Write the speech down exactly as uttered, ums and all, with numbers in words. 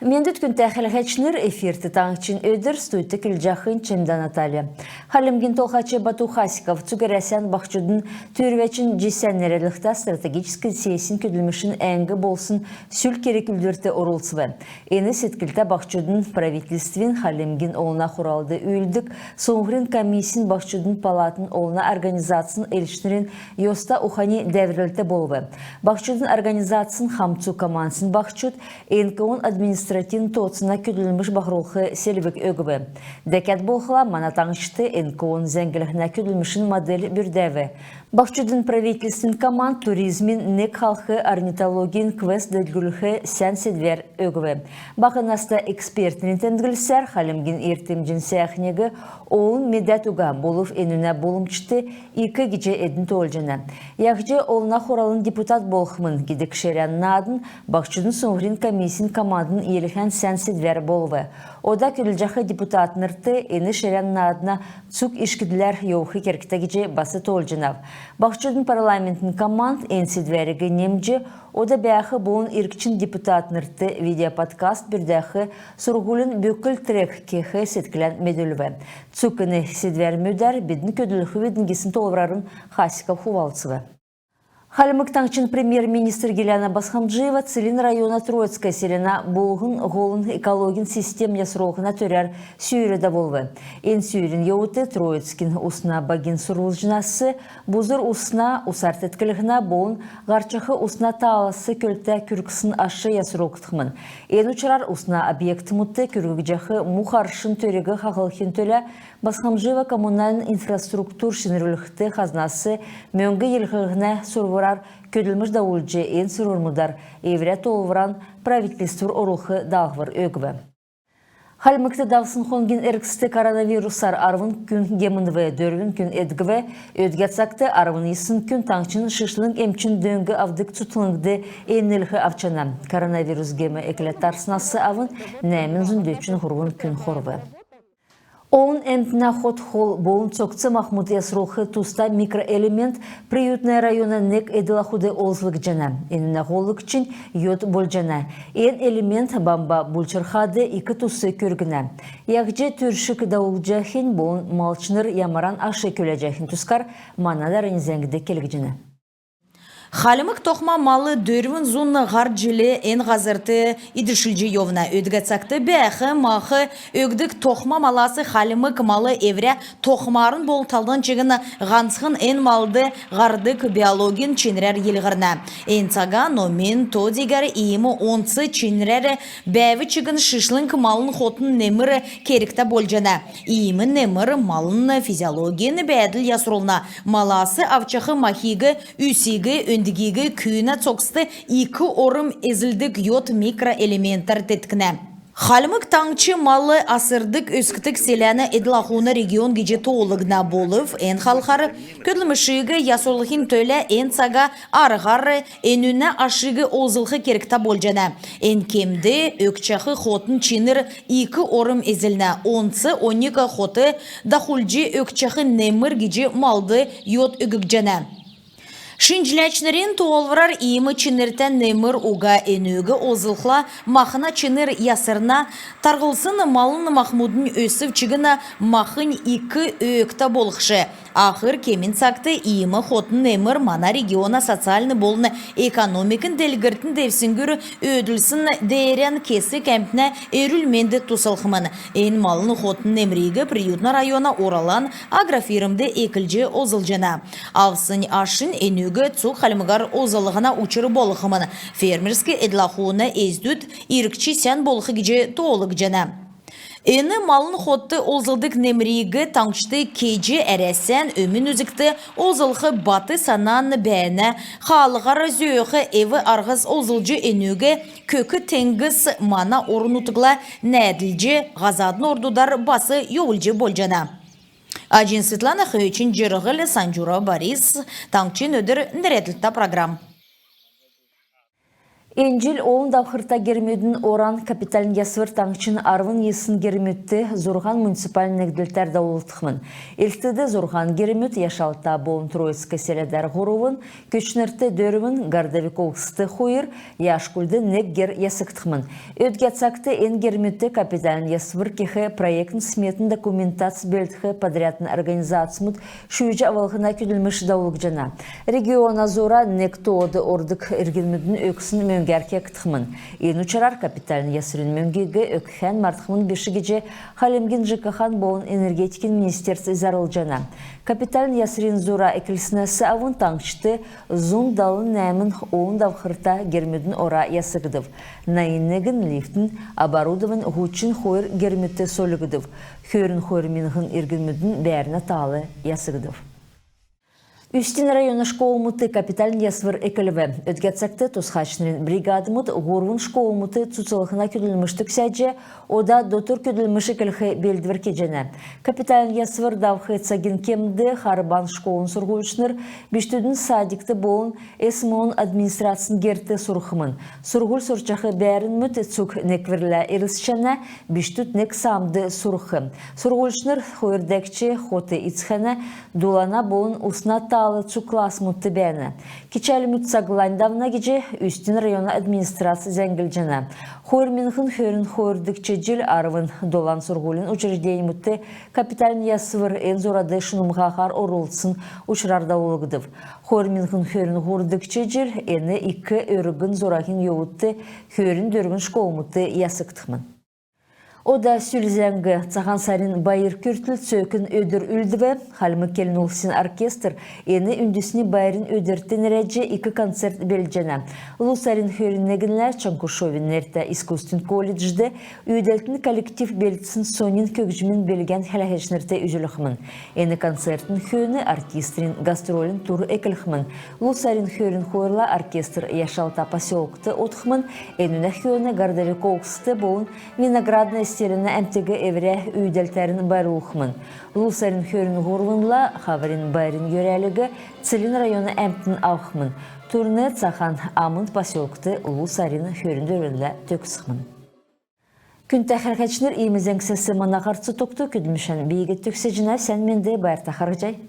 Мендвт, күндтә хәләһәчнр! Эфирт «Таңһчин өдр», студьд келҗәхнь Чемда Наталья. Хальмгин Толһач Бату Хасиков цуг Әрәсән баһчудын түүрвәчин җисән нерәдлһтә стратегическ сессин көдлмшин әңг болсн сүл керг-үүлдврт орлцв. Эн седклтә баһчудын правительствин, Хальмгин Олна Хуралд үүлддг суңһврин комиссин, баһчудын палатын, олна организацин элчнрин йоста ухани дәврлт болв. Баһчудын организацин хамцу командсин баһчуд эн ко-н административн тооцана көдлмш баһрулх селвг өгв. Дәкәд болхла, мана таңһчд эн ко-н зәңглһнә көдлмшин модель бүрдәв. Баһчудын правительствин команд туризмин нег халх орнитологин квест делгрүлх сән седвәр өгв. Баһ наста экспертнрин темдглсәр, Хальмгин йиртмҗин сәәхниг олн медәд уга, болв энүнә болмҗ ик гиҗ эдн тоолҗана. Яһҗ Олна Хуралын депутат болхмн гидг ширән наадн баһчудын суңһврин комиссин командын йилһән сән седвәр болв. Ода көдлҗәх депутатнрт эн ширән наадна цуг ишкдләр йовх кергтә гиҗ бас тоолҗанав. Баһчудын парламентин команд эн седвәриг немҗ, ода бәәх болн иргчин депутатнрт видеоподкаст бүрдәх сурһулин бүкл трек кех седклән медүлв. Цуг эн седвәрмүдәр бидн көдлхвидн гисн тоолврарн Хасиков хувалцв. Хальмг Таңһчин премьер-министр Гиляна Босхомджиева Целинн района Троицкое селәнә болһн һолын экологин систем ясрулһна төрәр сүүр давулв. Эн сүүрин йовудт Троицкин усна багин сурвлҗнас бузр усна, усар тетклһнә болн һарчах усна талас көлтә күргсн аш ясрулгдхмн. Эн учрар усна объектмудт күргҗәх му харшин төриг хаһлхин төлә Босхомджиева коммунальн инфраструктур шинрүлхд хазнас мөңг йилһлһнә сурврар көдлмш давулҗ, эн сурврмудар эврә тоолвран правительствур орулх даалһвр өгв. Хальмгт давсн хонгин эргцд коронавирусар арвн күн гемнв, дөрвн күн эдгв. Өдгә цагт арвн йисн күн таңһчин шишлң эмчин дөң авдг цутхлңд эмнлһ авчана. Коронавирус гем экләд тарснас авн нәәмн зун дөчн һурвн күн хорв. Олн әмтнә хот-хол болн цогц-махмуд ясрулх туста микроэлемент Приютн района нег эдл-ахуд олзлгдҗана. Энүнә һоллгчнь йод болҗана. Эн элемент бамб булчрхад ик тус күргнә. Яһҗ түршг давулҗахинь болн малчнр ямаран аш күләҗәхин тускар мана дарани зәңгд келгдҗәнә. Хальмг тохма мал дөрвн зун һар җил эн һазрт идшлҗ йовна. Өдгә цагт бәәх мах өгдг тохма малас хальмг мал эврә тохмарн болн талдан чигн һанцхн эн малд һардг биологин чинрәр йилһрнә. Эн цага номин то-дигәр иим онц чинрәр бәәв чигн шишлң малын хотын немр кергтә болҗана. Иим немр малын физиологин бәәдл ясрулна. Малас авчах махиг, үсиг, өндгиг күүнә цогцд ик орм эзлдг йод микроэлементәр теткнә. Хальмг Таңһч мал асрдг, өскдг селәнә эдл-ахуна регион гиҗ тоолгдна. Болв эн халхар көдлмшиг ясрулхин төлә эн цага арһар энүнә ашиг олзлх кергтә болҗана. Эн кемд өгчәх хотын чинр ик орм эзлнә. Онц оньг хот дахулҗ өгчәх немр гиҗ малд йод өггҗәнә. Шинҗләчнрин тоолврар, иим чинртә немр уга. Энүг олзлхла, махна чинр ясрна, тарһлсн малын махмуднь өсв чигн махнь ик өөктә болхш. Ахр кемин цагт иим хотын немр мана региона социальн болн экономикин делгрлтин девсңгүр өөдлүлсн деерән кесг әмтнә эрүл-менд туслхмн. Эн малын хотын немриг Приютн района «Уралан» агрофирмд эклҗ олзлҗана. Авсн ашнь энүг цуг Хальмгар олзллһна учр болхмн. Фермерск эдл-ахуна эздүд иргч сән болх гиҗ тоолгдҗана. Эн малын хотд олзлдг немриг таңһчд кеҗ, Әрәсән өмн үзгт олзлх бат санан бәәнә. Хаалһар зөөх эв-арһс олзлҗ, энүг Көк теңгс, мана орн-нутгла нәәдлҗ, һазадын ордудар бас йовулҗ болҗана. Аҗин Светлана, Хөөчин Җирһл, Санҗура Борис, «Таңһчин өдр» нерәдлһтә программ. Эн җил олн давхрта гермүдин оран капитальн ясвр таңһчин арвн йисн гермүдт зурһан муниципальн негдлтәр давулгдхмн. Элстд зурһан гермүд, Яшалта болн Троицк селәдәр һурвн, Көтчнрт дөрвн, Городовиковскд хойр, Яшкульд нег гер ясгдхмн. Өдгә цагт эн гермүдт капитальн ясвр кех проектн-сметн документац белдх подрядн организацмуд шүүҗ авлһна көдлмш давулгдҗана. Региона зура нег тоод ордг иргнмүдин өгсн мөңгәр кегдхмн. Эн учрар капитальн ясврин мөңгиг өгхән мартхмн биш гиҗ Хальмгин ЖКХ-н болн энергетикин министерств зарлҗана. Капитальн ясврин зура эклснәс авн таңһчд зун далн нәәмн олн давхрта гермүдин ора ясгдв. Найн негн лифтин оборудовань һучн хойр гермүдт сольгдв. Хөрн хойр миңһн иргнмүдин бәәрнә таал ясгдв. Үстин района школмудт капитальн ясвр эклв. Өдгә цагт тусхачнрин бригадмуд һурвн школмудт цуцлһна көдлмш төгсәҗ, ода дотр көдлмш эклх белдвр кеҗәнә. Капитальн ясвр давх цагин кемд Харбан школын сурһульчнр бичкдүдин садикт болн СМО-н администрацин герт сурхмн. Сурһуль сурчах бәәрнмүд цуг некврлә ирлцҗәнә, бичкдүд нег саамд сурх. Сурһульчнр хойр дәкҗ хот идцхәнә, дулана болн усна таал цуг классмудт бәәнә. Кичәлмүд цаглань давна гиҗ Үстин района администрац зәңглҗәнә. Хойр миңһн хөрн хойрдгч җил арвн долан сурһулин учрежденьмудт капитальн ясвр эн зурад шунмһаһар орулгдсн учрар давулгдв. Хойр миңһн хөрн һурвдгч җил эн ик өргн зураһин йовудт хөрн дөрвн школмудт ясгдхмн. Ода сүл зәңг. Цаһан сарин байр күртл цөөкн өдр үлдв. Хальмг келн улсин оркестр эн үндсни байрин өдрт нерәдҗ ик концерт белдҗәнә. Лу сарин хөрн негнлә Чонкушовин нертә искусствин колледжд үүдәлтин коллектив белдсн соньн көгҗмин билгән хәләһәчнрт үзүлхмн. Эн концертин хөөн артистнрин гастролин тур эклхмн. Лу сарин хөрн хойрла оркестр Яшалта поселкт одхмн. Энүнә хөөн Городовиковскд болн Виноградное селәнә әмтиг эврә үүдәлтәрн байрлулхмн. Лу сарин хөрн һурвнла Хаврин байрин йөрәлиг Целинн района әмтн авхмн. Турнэ Цаһан Амн поселкт лу сарин хөрн дөрвнлә төгсхмн. Күндтә хәләһәчнр, иим зәңгсәс мана һарц тогтв. Көдлмшән би иигәд төгсәҗәнәв. Сән менд, байрта харһцхай.